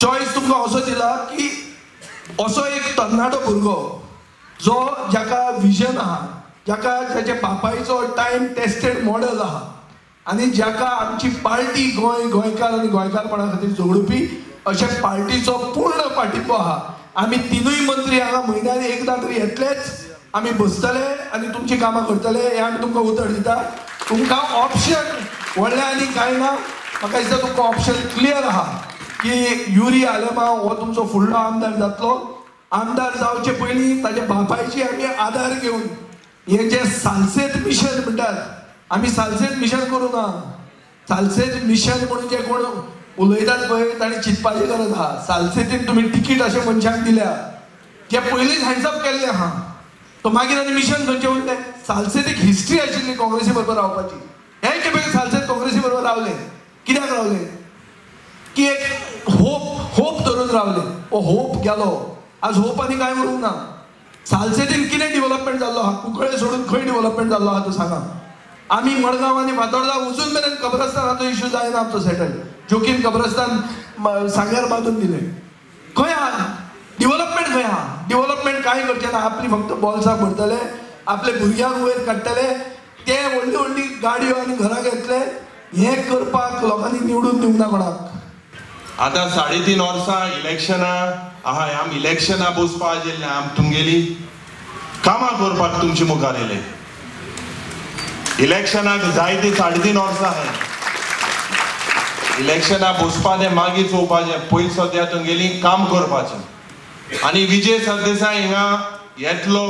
Choice तुमकां असो दिला की असो एक तरणाटो भुरगो जो जाका विजन आहा, जाका जाच्या बापायचो टायम टेस्टेड मॉडल आहा आनी जाका आमची पार्टी गोंय गोंयकार आनी गोंयकारपणा खातीर झगडुपी अशे पार्टीचो पूर्ण पाठिंबो आहा. आमी तिनूय मंत्री हांगा म्हयन्यान एकदां तरी येतलेच, आमी बसतले आनी तुमची कामां करतले हें आमी तुमकां उतर दिता. तुमकां ऑप्शन व्हडलें आनी कांय ना, म्हाका दिसता तुमकां ऑप्शन क्लियर आहा की युरी आलेमांव हो तुमचो फुडलो आमदार जातलो. आमदार जावचे पयलीं ताच्या बापायची आमी आदार घेवन हे जे सालसेत मिशन म्हणटात, आमी सालसेत मिशन करूं ना. सालसेत मिशन म्हणून जे कोण उलयतात पळय ताणें चिंतपाची गरज आहा. सालसेतीन तुमी तिकीट अशें मनशांक दिल्या जे पयलींच हँड्सअप केल्लें आहा, तो मागीर आनी मिशन खंयचें उरलें? सालसेतीक हिस्ट्री आशिल्ली काँग्रेसी बरोबर रावपाची. हे खेपे सालसेत काँग्रेसी बरोबर रावले, कित्याक रावले? की एक होप, होप धरून रावले. हो होप गेलो, आज होप आनी कांय उरूंक ना. सालसेतीन कितें डिवलपमेंट जाल्लो आहा? कुंकळे सोडून खंय डिवलपमेंट जाल्लो आहा तो सांगा. आमी मडगांव आनी फातोर्डा वचून मेरेन कब्रस्तानाचो इशू जायना आमचो सेटल. जोकीन कब्रस्तान सांग्यार बांदून दिलें. खंय आहा डिवलपमेंट? खंय आहा डिवलपमेंट? कांय करचें ना. आपली फक्त बॉल्सां भरतले, आपले भुरग्यांक वयर काडटले, ते व्हडली व्हडली गाडयो आनी घरां घेतले. हें करपाक लोकांनी निवडून दिवंक ना कोणाक. आतां 3.5 वर्सां इलेक्शनां आहा, आम इलेक्शनां बसपा आशिल्लें, आम तुमगेली कामां करपाक तुमचे मुखार येयले. इलेक्शनाक जायती 3.5 वर्सां आहाय, इलेक्शनां बसपा तें मागीर चोवपाचें, पयलीं सद्या तुमगेली काम करपाचें. आनी विजय सरदेसाय हिंगा येतलो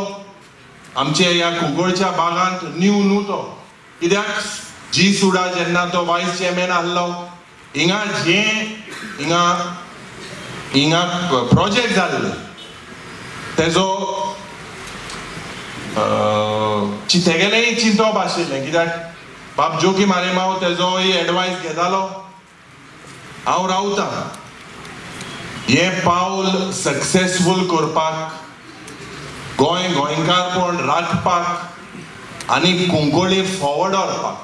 आमचे ह्या कुंकळच्या बागांत न्यू न्हू तो, कित्याक जी सुडा जेन्ना तो वायस चेअरमॅन आहलो हिंगा जे हिंगा हिंगा प्रोजेक्ट जाल्ले तेजो तेगेलेंय चिंतप आशिल्लें, कित्याक बाब जोकीम आलेमांव तेजोय एडवायस घेतालो. हांव रावता हें पावल सक्सेसफूल करपाक, गोंय गोंयकारपण राखपाक आनी कुंकळी फॉवर्ड व्हरपाक.